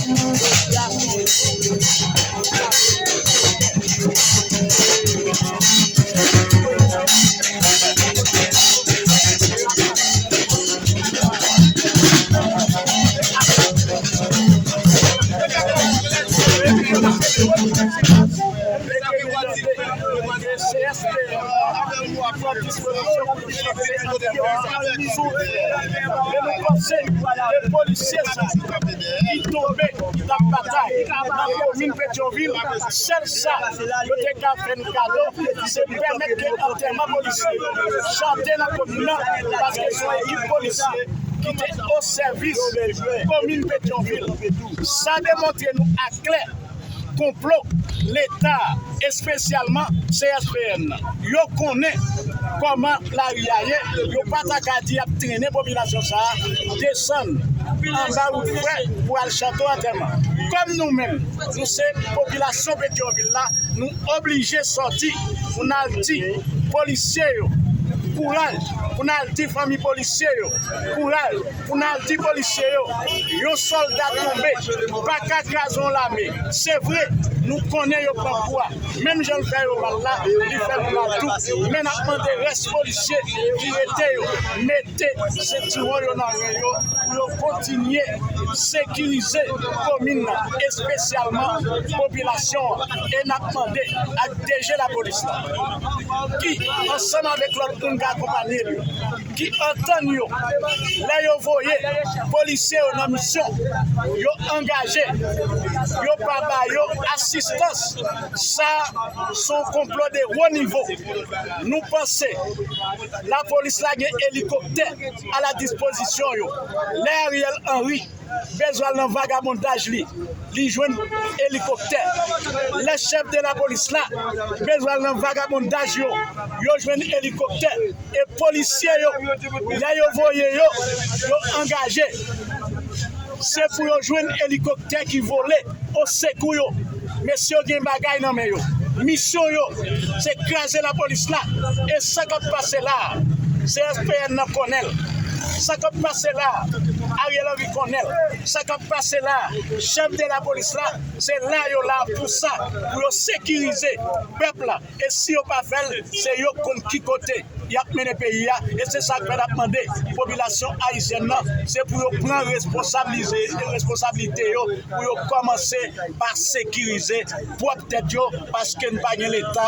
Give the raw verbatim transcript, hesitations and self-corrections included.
C S P N nan pran dispozisyon pou chèf de antèman sou teren. E nou panse ke polisye sa ki tonbe, ki t ap batay nan komin Petyonvil, sèl sa yo te ka fè n kado, se pèmèt ke antèman polisye chante nan komin nan, paske se yon ekip polisye ki te o sèvis komin Petyonvil. Sa demontre nou aklè konplo Leta, espesyalman C S P N nan. Yo konnen kòman lari a ye, yo pa ta ka di y ap trennen popilasyon sa a desann anba wout frè pou al chante antèman. Kòm nou menm, nou se popilasyon Petyonvil la, nou oblije sòti pou n al di polisye yo kouraj, pou n al di fanmi polisye yo kouraj, pou n al di polisye yo, yon sòlda tonbe pa ka kraze yon lame. Se vre, nou konnen yo pran kou a. Menm jan l fè yo mal la, li fè nou mal tou. Men n ap mande rès polisye ki rete yo, mete sentiwon yo nan ren yo pou yo kontinye sekirize komin nan, espesyalman popilasyon an. E n ap mande ak D G lapolis la, ki ansanm avèk lòt moun k akonpanye l yo, ki antann yo lè yo voye polisye yo nan misyon, yo angaje, yo pa ba yo asistans. Sa se yon konplo de wo nivo. Nou panse lapolis la gen elikoptè a la dispozisyon yo. Lè Ariel Henry bezwen al nan vagabondaj li, li jwenn elikoptè. Lè chèf de lapolis la bezwen al nan vagabondaj yo, yo jwenn elikoptè. E polisye yo, lè yo voye yo, yo angaje. Se pou yo jwenn elikoptè ki vole o sekou yo. Mesye yo gen bagay nan men yo. Misyon yo, se kraze lapolis la. E sa k ap pase la a, C S P N nan konnen l. Sa k ap pase la a, Ariel Henry konnen l. Sa k ap pase la a, chèf de lapolis la, se la yo la pou sa, pou yo sekirize pèp la. E si yo pa fè l, se yo k konn ki kote y ap mennen peyi a. E se sa k fè n ap mande popilasyon ayisyèn nan, se pou yo pran responsabilize, responsablite yo, pou yo kòmanse pa sekirize pwòp tèt yo, paske n pa gen Leta